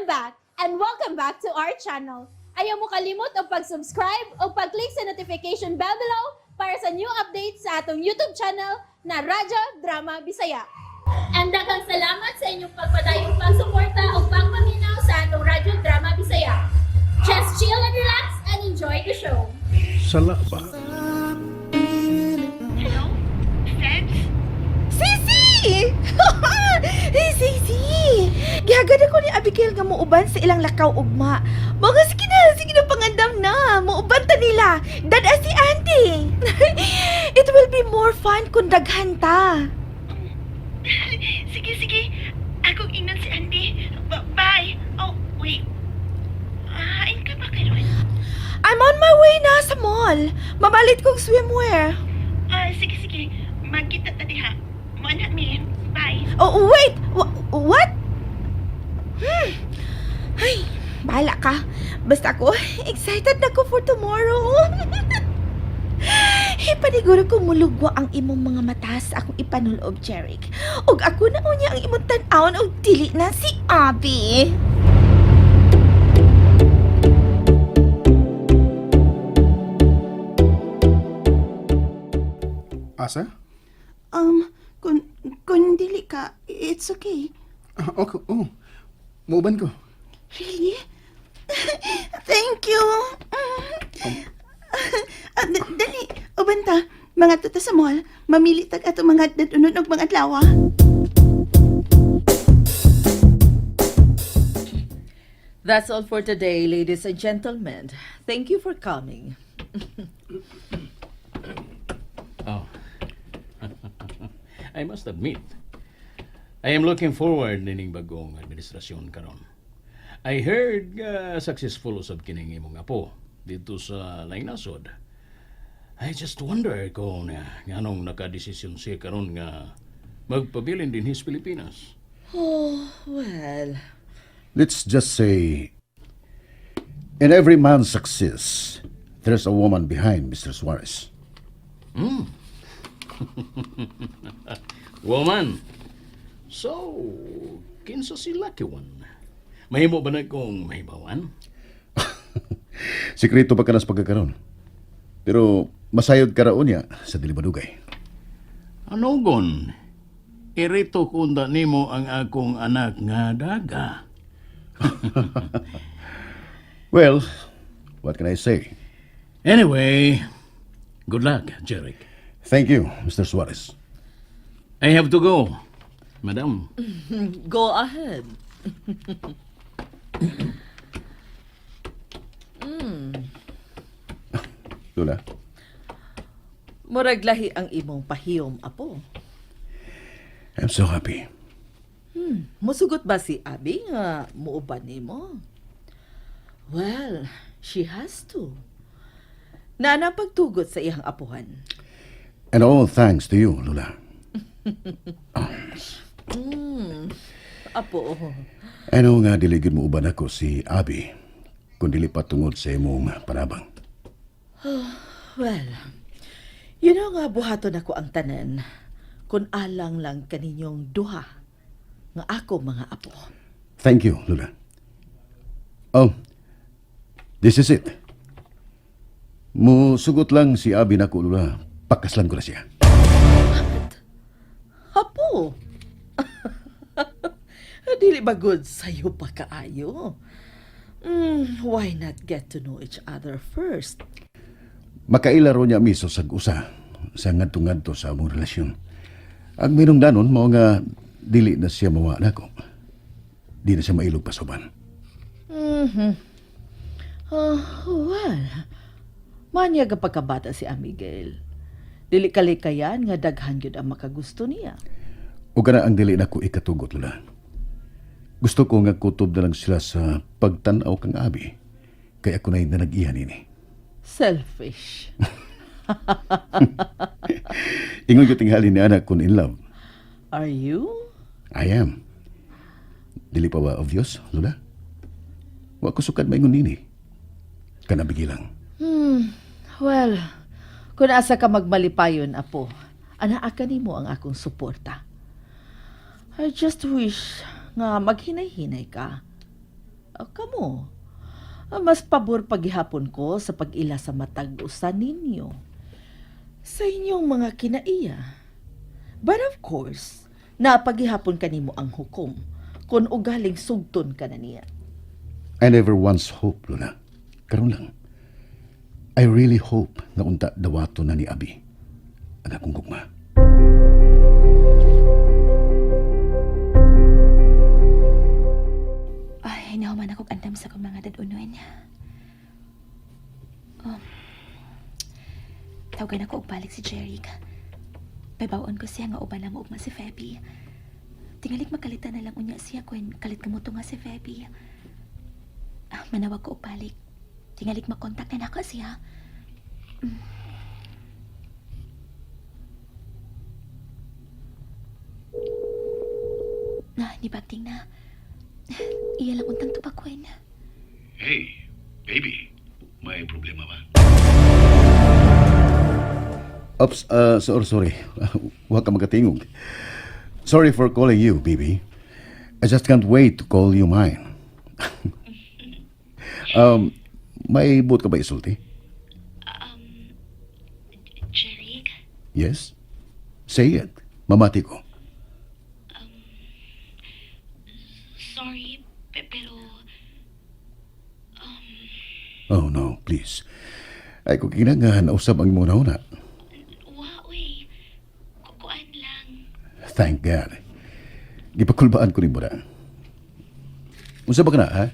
I'm back and welcome back to our channel. Ayaw mo kalimot og pag-subscribe o pag-click sa notification bell below para sa new updates sa atong YouTube channel na Radyo Drama Bisaya. And daghang salamat sa inyong pagpadayong pagsuporta o pagpaminaw sa atong Radyo Drama Bisaya. Just chill and relax and enjoy the show. Sala ba? Hello? Sebs? Sisi! Hey, Sisi! Gihagad ako ni Abigail nga muuban sa ilang lakaw ugma. Mga sige na pangandam na. Muuban ta nila. Dada si auntie. It will be more fun kung daghan ta. Sige, sige. Akong ingnan si Andy. Bye. Oh, wait. Hain ka ba karon? I'm on my way na sa mall. Mamalit kong swimwear. Ah, sige, sige. Magkita ta diha. Mo mi. Bye. Oh, wait! What? Ay, bahala ka. Basta ako, excited na ko for tomorrow. Paniguro ko mulugwa ang imong mga mata sa akong ipanulob, Jeric. Ug ako na unya ang imong tan-awon og dili na si Abby. Asa? Kung dili ka, it's okay. Ah, okay, oh. Muuban ko. Really? Thank you. Ah, dali, uban ta. Mga tuta sa mall, mamili tag ato mga dadunon og mga adlaw. That's all for today, ladies and gentlemen. Thank you for coming. Oh. I must admit, I am looking forward nining bagong administrasyon karon. I heard nga successful usab kining imong apo dito sa laing nasod. I just wonder kung nganong nakadesisyon siya karon nga magpabilin din his Pilipinas. Oh, well, Let's just say, in every man's success, there's a woman behind Mr. Suarez. Woman. So, kinsa si lucky one? Mahimo ba na kong mahibawan? Sikreto pa ka na sa pagkakaroon. Pero masayod ka raon niya sa dili madugay. Ano gon? Irito kunda nimo ang akong anak nga daga. Well, what can I say? Anyway, good luck, Jeric. Thank you, Mr. Suarez. I have to go. Madam. Go ahead. Lola, Murag lahi ang imong pahiyom, apo. I'm so happy. Musugot ba si Abby nga muuban nimo? Well, she has to. Nana pagtugot sa iyang apuhan. And all thanks to you, Lola. Apo, Ano nga dili gid mo uban ako si Abby kung dili pa tungod sa imong panabang. Well, you know nga buhaton ako ang tanan kung alang lang kaninyong duha nga ako mga apo. Thank you, Lola. Oh, this is it. Musugot lang si Abby nako, Lola. Pakaslan ko na siya. Apo! Dili ba good sa'yo pa kaayo? Why not get to know each other first? Makaila ro niya miso sa usa sa ngadto-ngadto sa among relasyon. Ang minungdanon mao nga dili na siya mawa nako. Di na siya mailog pasuban. Ah, well, manyag ang pagkabata si Abigail. Dili kalikayan nga daghan gyud ang makagusto niya. O kana ang dili nako ikatugot, Lola. Gusto ko nga kutob na lang sila sa pagtan-aw kang Abi. Kay ako na'y nanag-iyan ini. Selfish. Ingon ko tinghali ni anak kun in love. Are you? I am. Dili pa ba obvious, Lola? Wa ko sukad maingon nini. Kanabigi lang. Well, kung asa ka magmalipayon, apo, anaa ka nimo ang akong suporta. I just wish nga maghinay-hinay ka. Oh, kamo. Mas pabor paghihapon ko sa pag-ila sa matag usa ninyo. Sa inyong mga kinaiya. But of course, napaghihapon kanimo ang hukom kung ugaling sugton ka na niya. I never once hope, Lola. Karon lang. I really hope nga unta dawato na ni Abi ang akong gugma. Ay, nahuman akong andam sa akong mga dadunon. Tawagan ako og balik si Jeric. Pabawon ko siya nga uban na mo ugma si Feby. Tingalik makalitan na lang unya siya kun kalit kamuto nga si Feby. Manawag ko og balik. Tingalik makontak na nako siya. Na, ni Bagting na. Iya lang untang tupakwin. Hey, baby. May problema ba? Oops, sorry, sorry. Huwag ka magatingog. Sorry for calling you, baby. I just can't wait to call you mine. May buot ka ba isulti? Jeric, Yes? Say it. Mamati ko. Sorry, pero Oh, no, please. Ay, kung kinangahan, usab ang imong una. Wa, uy. Kukuan lang. Thank God. Gipakulbaan ko nimo na. Unsa ba ka na, ha?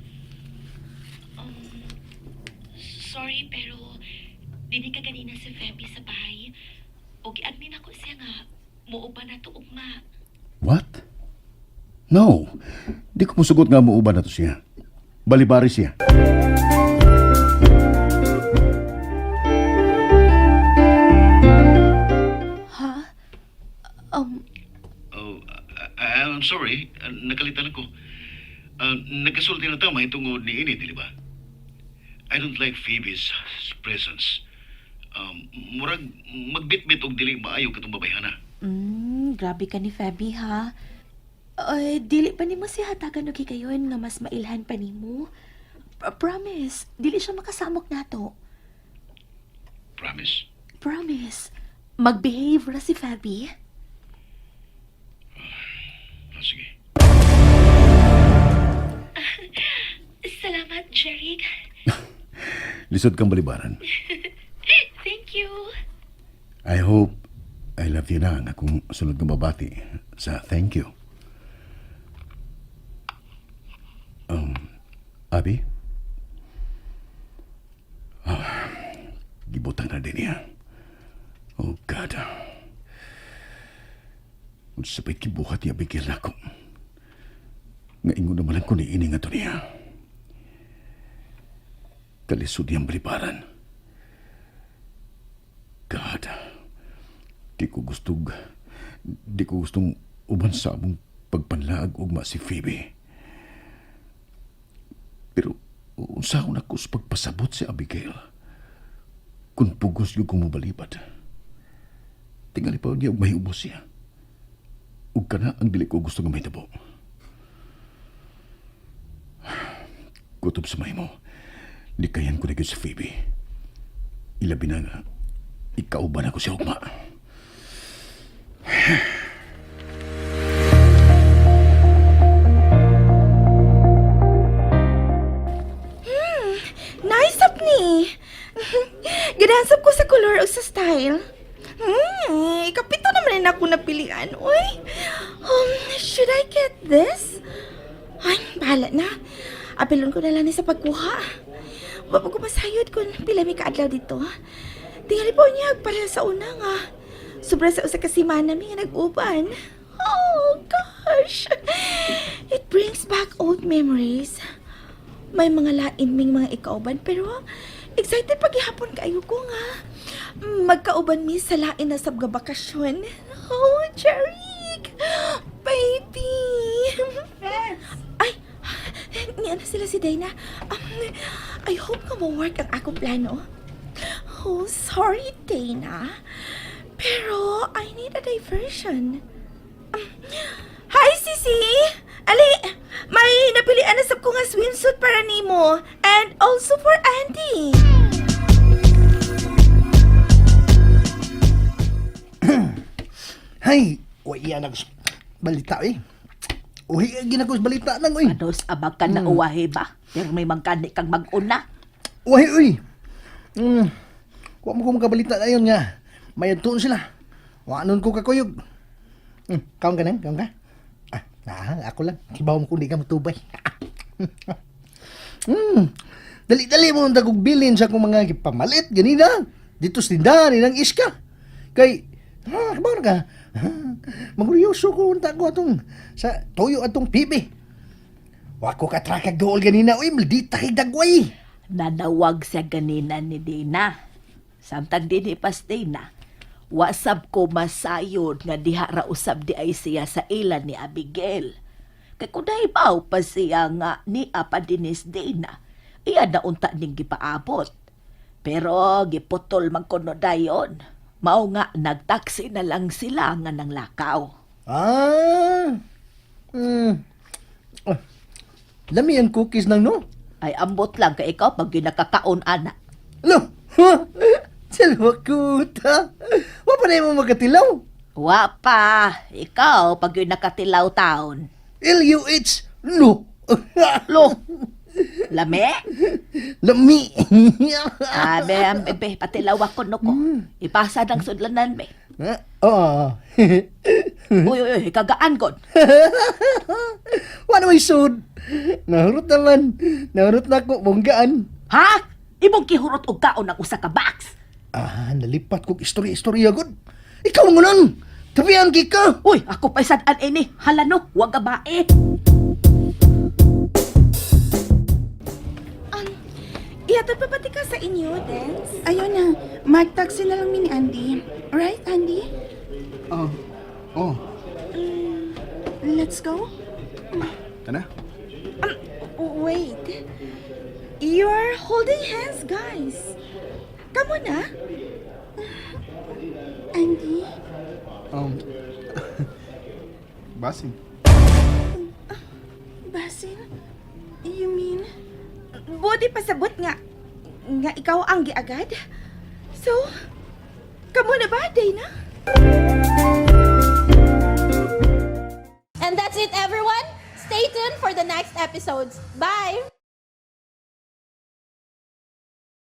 Sorry, pero dili ka ganina si Feby sa bahay. O giadmin ako siya nga muuban na to ugma. What? No. Di ko musugot nga muuban na to siya. Balibari siya. Ha? Oh, I'm sorry. Nakalitan ako. Nagkasulti na tama itungod ni ini, di ba? I don't like Phoebe's presence. Murag magbitbit og dili maayo katong babayhana. Grabe ka ni Feby ha. Ay, dili pa nimo siya hatagan og higayon nga mas mailhan pa nimo. Promise, dili siya makasamok nato. Promise? Promise. Magbehave ra si Feby. Ah, sige. Salamat, Jeric. Lisod kang balibaran. Thank you. I hope I love you na ang akong sunod nga babati sa thank you. Abi? Gibutang na din niya. Oh, God. Unsa pa'y kibuhat niya bigil na ako. Nga ingon naman lang ko ni ini nga to niya. Kalisod niyang balibaran. God, di ko gustong uban sa among pagpanlaag ugma si Phoebe. Pero unsa ako nako sa pagpasabot si Abigail? Kung pugos yung kumubalibad. Tingali pa niya og mahiubos siya. Ug kana ang dili ko gusto nga mahitabo. Kutob sa mahimo. Likayan ko na gyud si Phoebe. Ilabi na nga, ikauban ako si Ugma. Nice up ni. Ganahan sab ko sa color o sa style. Kapito naman na ako napilian. Uy, should I get this? Ay, bahala na. Apilon ko na lang ni sa pagkuha. Wa pa ko masayod kung pila may kaadlaw dito. Tingali po niya para sa una nga. Sobra sa usa ka semana mi nga nag-uban. Oh, gosh. It brings back old memories. May mga lain ming mga ikauban pero excited paghihapon kaayo ko nga. Magkauban mi sa lain na sab nga bakasyon. Oh, Jeric! Baby! Ay, niya na sila si Dana. I hope nga mo-work ang akong plano. Oh, sorry, Dana. Pero I need a diversion. Hi, Sisi! Ali, may napilian na sab ko nga swimsuit para nimo and also for Andy. Hay, wa iya na balita eh. Uhi gina ko sa balita nang oy. Anos abag ka na uwahe ba? Pero may mangkani kang mag-una. Uhi oy. Wa mo ko makabalita na yun nga. May adtuon sila. Wa nun ko kakuyog. Kaon ka nang, kaon ka. Ah, ako lang. Kibaw mo kung di ka matubay. Dali-dali mo ang dagog bilin sa akong mga gipamalit ganina. Dito sa tindahan nilang iska. Kay ha, kabaw na ka. Ha, Maguryoso ko unta ko atong sa toyo atong pibi. Wa ko katrakag dool ganina uy, maldita kay dagway. Nanawag siya ganina ni Dina. Samtang dinhi pas Dina. Wasab ko masayod nga diha ra usab di ay siya sa ilan ni Abigail. Kay kunay baw pa siya nga ni apa dinis Dina. Iya na unta ning gipaabot. Pero giputol man kuno dayon. Mao nga nagtaksi na lang sila nga nang lakaw. Ah. Oh. Lami ang cookies nang no. Ay ambot lang kay ikaw pag ginakakaon ana. Lo. Salwakuta. Wa pa na mo magkatilaw. Wa pa, ikaw pag yun nakatilaw taon. L-U-H. Lo. Lo. Lame? Lami. Ah, be, be, be, patilaw ako no ko. Ipasa ng sudlanan, be. Ah, Oo. Uy, uy, uy, kagaan god. Wa na may sud. Nahurot naman. Nahurot na ko bonggaan. Ha? Imong gihurot og kaon ang usa ka box. Ah, nalipat kog istorya-istorya gud. Ikaw mo nun. Tabihan ki ka. Uy, ako pa'y sad-an ini. Hala no, wag ka bae. Ihatod pa pati ka sa inyo, Dance? Ayun na, mag-taxi na lang mi ni Andy. Right, Andy? Oh. Oh. Let's go. Kana? Wait. You're holding hands, guys. Come on, ah. Andy? Basin. Basil? You mean? Budi pasabot nga. Nga ikaw ang giagad. So, kamo na ba, Dana? And that's it, everyone. Stay tuned for the next episodes. Bye!